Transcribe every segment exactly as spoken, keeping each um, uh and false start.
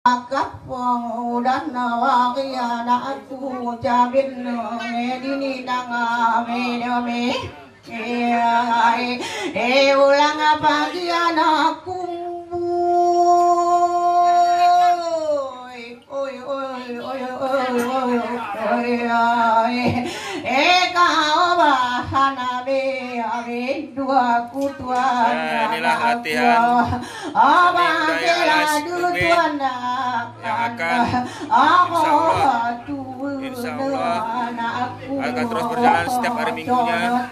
Kapong udan na wagi anakku jabin ne dini nanga me ne me. Eh, eh, ulang pagi anakku. Oi, oi, oi, oi, oi, oi, oi, oi. Eh, kau bahan abe, abe dua ku tuan. Nah, inilah latihan seni budaya Alas Kume yang akan, insya Allah, insya Allah, akan terus berjalan setiap hari Minggunya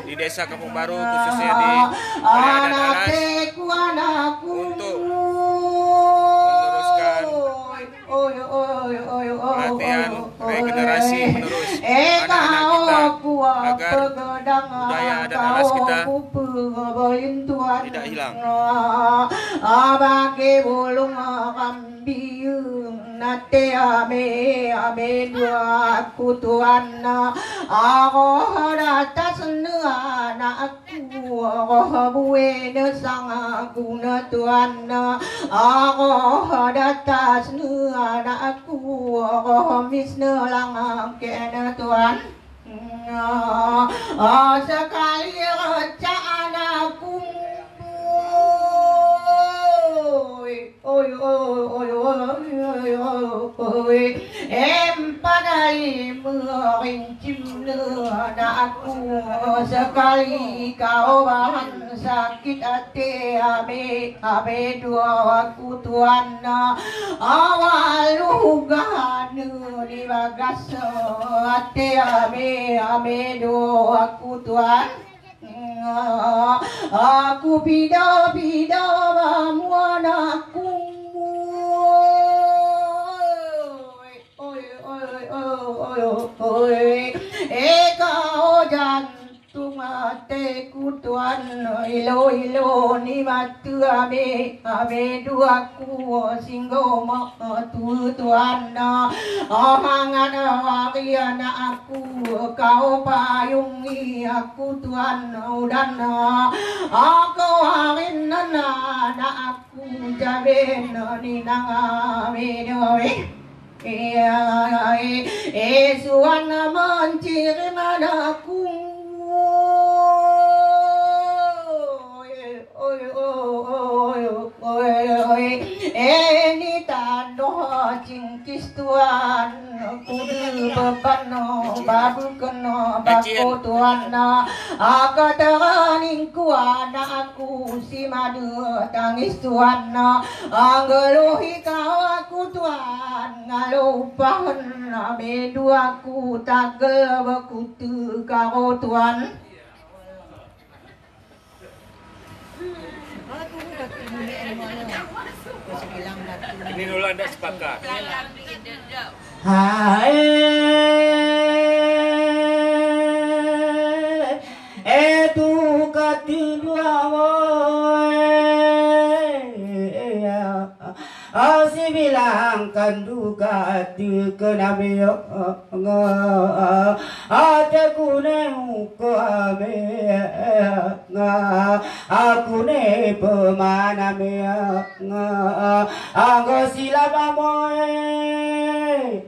di Desa Kampung Baru, khususnya di Balai Adat Alas, untuk meneruskan pelatihan regenerasi penerus anak-anak kita, agar budaya adat Alas kita tidak hilang. Abang ke bulung kambing nate ame, ame dua ku tuan. Ago datas ne anakku, ago bue ne sang guna tuan. Ago datas ne anakku, ago mis ne lang ke ne tuan. Ah, sekali raja anakku. Oi, oi, oi. Em padai merincim ne anakku. Sekali kau bahan sakit ate ame, ame dua ku tuan. Awal ugah ne ni bagas ate ame, ame dua ku tuan. Aku pida-pida ba mu anakku. Oi, oi, oi, oi, oi. Eka ojan Tunga te ku tuan, ilo-ilo ni matu ame, ame dua ku singgo ma tu tuan. Ohangan wagi anakku, kau payungi aku tuan udan. Aku arin nana anakku jaben ni nang ame doi. Eh, eh, eh, suan mancir manaku. Oi, oi, oi, oi, oi, oi. Eh, ni tando cingkis tuan. Kudu beban no, babu keno, bako tuan. Aka teraning ku anakku si madu tangis tuan. Anggeluhi kau aku tuan, ngalo upahen ame dua ku tagel bakutu karo tuan. Ini dulu anda sepakat. Hai, eh, tu katindua wo, eh, asi bilang kandu kati kenamio nga, ate kune uko ame nga, aku ne pemana me nga, anggo sila mamoe,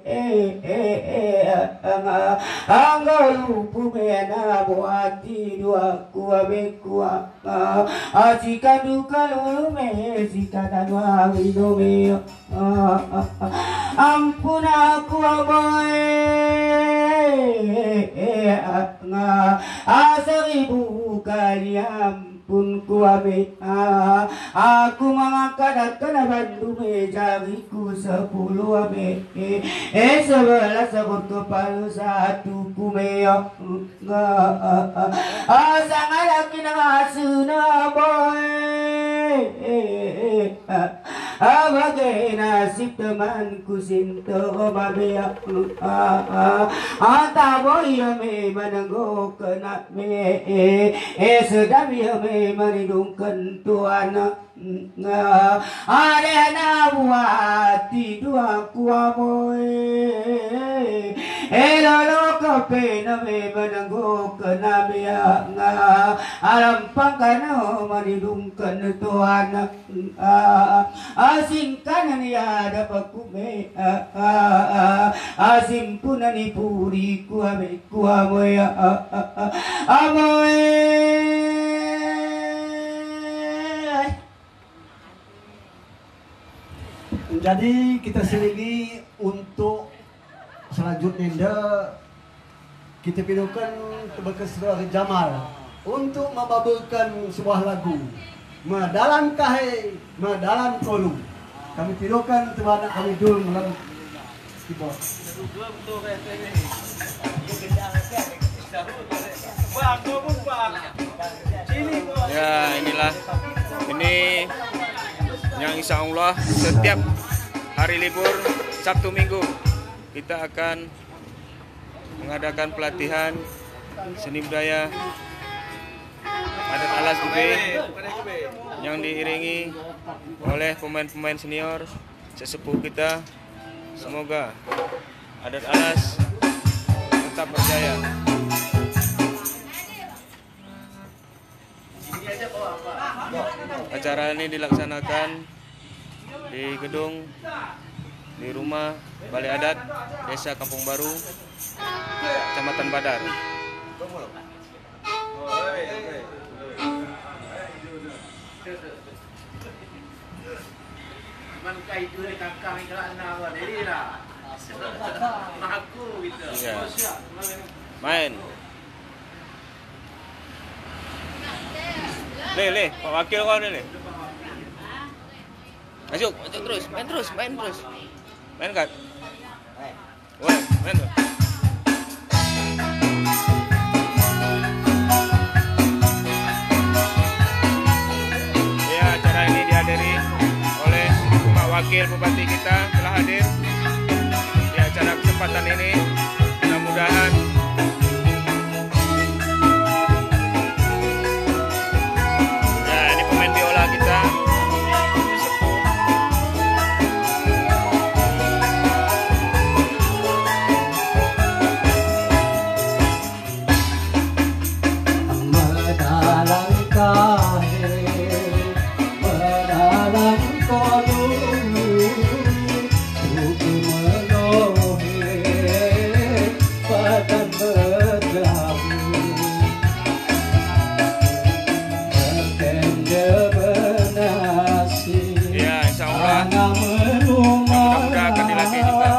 eh, eh, eh, eh, nga, anggo lupu me na buati dua kua be kua. Ah, ah, si kandu kalu me, si kananu awi no me. Ah, ah, ah. Ampun aku amoy, eh, eh, ah, nga. Ah, seribu kali ampun ku ame. Ah, aku mangangkat akan bandu me jariku sepuluh ame. Eh, eh, sebelas ekor kepala satu ku me. Nga, ah, ah, ah, sangalaki na suna boy. Eh, eh, eh, ah, ah, bagai nasib temanku sinto mabea. Ah, ah, ah, tabo ia me mananggo kena me. Eh, eh, sedap ia me manidungkan tuan. Nga, ada na buat di dua kua boy. Eh, lolo Ape name mananggo kana mea nga alam pangkana manidung kan tuan. Asingkan ni ada pakume, asimpunan ni puri kuame kuamoy, amoy. Jadi kita seligi untuk selanjutnya nda kita pidokan ke bekas Jamal untuk membawakan sebuah lagu. Medalan kahe, medalan kolu. Kami pidokan tu anak kami dul melalui keyboard. Ya, inilah. Ini yang insya Allah setiap hari libur Sabtu Minggu kita akan mengadakan pelatihan seni budaya adat Alas Gube yang diiringi oleh pemain-pemain senior sesepuh kita. Semoga adat Alas tetap berjaya. Acara ini dilaksanakan di gedung, di rumah Balai Adat Desa Kampung Baru, Kecamatan Badar. Iya. Main. Le, le, Pak Wakil kau ni, le. Masuk, masuk terus, main terus, main terus. Main kan? Woi, main terus. Ya, acara ini dihadiri oleh Pak Wakil Bupati kita telah hadir di acara kesempatan ini. Mudah-mudahan Ya, ini pemain biola kita. Ya, insya Allah. Mudah-mudahan akan dilatih juga.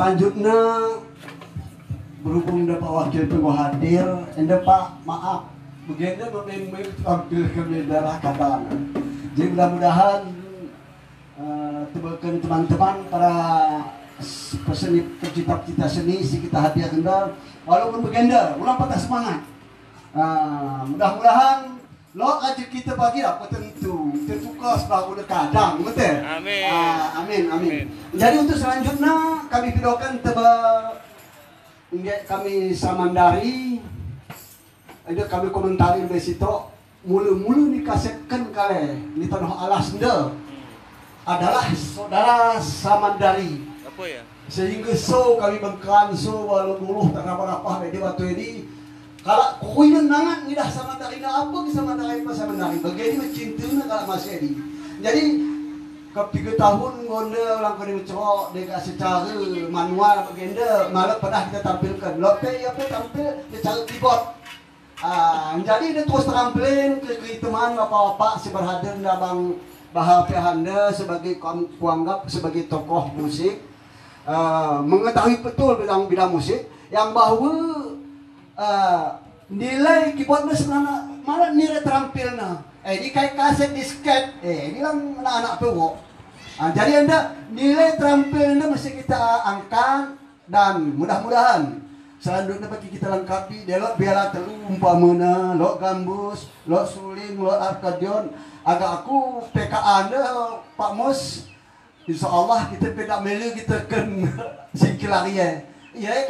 Selanjutnya, berhubung enda Pak Wakil Pengurus hadir, enda Pak, maaf, begenda memang tampil kami darah kadang. Jadi mudah-mudahan eh, tebakan teman-teman para s- peseni, pecinta-pecinta seni, si kita hadir enda, walaupun begenda, ulang patah semangat. Ah, mudah-mudahan lo aja kita bagi apa tentu, tentu kos baru dekadang, betul? Amin. Ah, amin, amin. Amin. Jadi untuk selanjutnya kami pidokan teba, nggak kami samandari, ada kami komentari di situ. Mulu-mulu ni kasetken kale ni tanoh alas nda adalah saudara Samandari. Apa ya? Sehingga so kami bengkan so walau buluh tak apa-apa di waktu ini. Kalau kuinan nangan ngidah Samandari na apa ke Samandari apa Samandari. Bagi ini mencintai kalau masih di. Jadi kepiga tahun gonda ulang kali mencoba deka secara manual begenda malah pernah kita tampilkan. Lope ia pe tampil secara keyboard. Ah, jadi dia terus terang plain ke, ke teman bapak-bapak si berhadir nda bang Baha Pehanda sebagai kuang- kuanggap sebagai tokoh musik, ah, mengetahui betul bidang-bidang musik yang bahwa ah, nilai keyboard na sebenarnya malah nilai terampil na. Eh, ini kayak kaset disket. Eh, ini kan anak-anak tua. Ah, jadi anda nilai terampil anda mesti kita angkat dan mudah-mudahan selanjutnya bagi kita lengkapi dia lo biala telu umpamana, lo gambus, lo suling, lo akordeon. Agak aku P K A anda Pak Mus. Insya Allah kita peda melu kita ken singkilari ya. Iya,